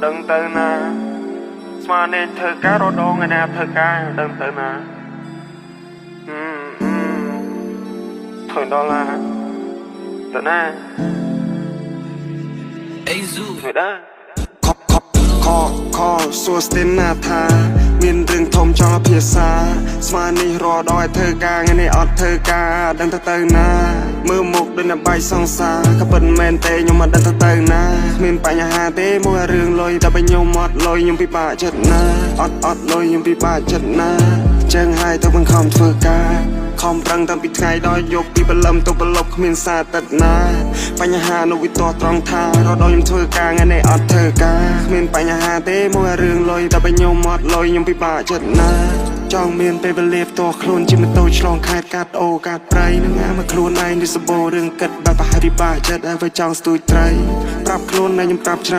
មិនដឹងទៅណាស្មាននេះធ្វើការរដងឯណាធ្វើការមិនដឹងទៅណាហឹមហឹមធ្វើដុល្លារទៅណា អេស៊ូ ធ្វើដែរខកខកខខសួស្ទីណាថា មានរឿងធំចង់ភាសាស្មាននេះរដឲ្យធ្វើការថ្ងៃនេះអត់ធ្វើការដឹងទៅទៅណាមើលមុខដូចអ្នកបាយសង្សារក៏ពិតមែនទេខ្ញុំមិនដឹងទៅទៅណាគ្មានបញ្ហាទេមួយរឿងលុយតែបើខ្ញុំអត់លុយខ្ញុំពិបាកចិត្តណាអត់អត់លុយខ្ញុំពិបាកចិត្តណាចឹងហើយទៅបង្ខំធ្វើការខំប្រឹងតាំងពីថ្ងៃដល់យប់ពីព្រលឹមទៅប្រឡប់គ្មានសារទឹកណាបញ្ហានៅវិទោះត្រង់ថារដល់ខ្ញុំធ្វើការថ្ងៃនេះអត់ធ្វើការគ្មានបញ្ហាទេមួយរឿងលុយតែបើខ្ញុំអត់លុយខ្ញុំពិបាកចិត្តណាចង់មានពេលវេលាផ្ទាល់ខ្លួនជិះម៉ូតូឆ្លងខេត្តកាត់អូកាត់ព្រៃនឹងអាមកខ្លួនឯងនេះសបោរឿងគិតបែបប្រហែលពិបាកចិត្តហើយបើចង់ស្ទួយត្រីប្រាប់ខ្លួនឯងខ្ញុំប្រាប់ច្រើន។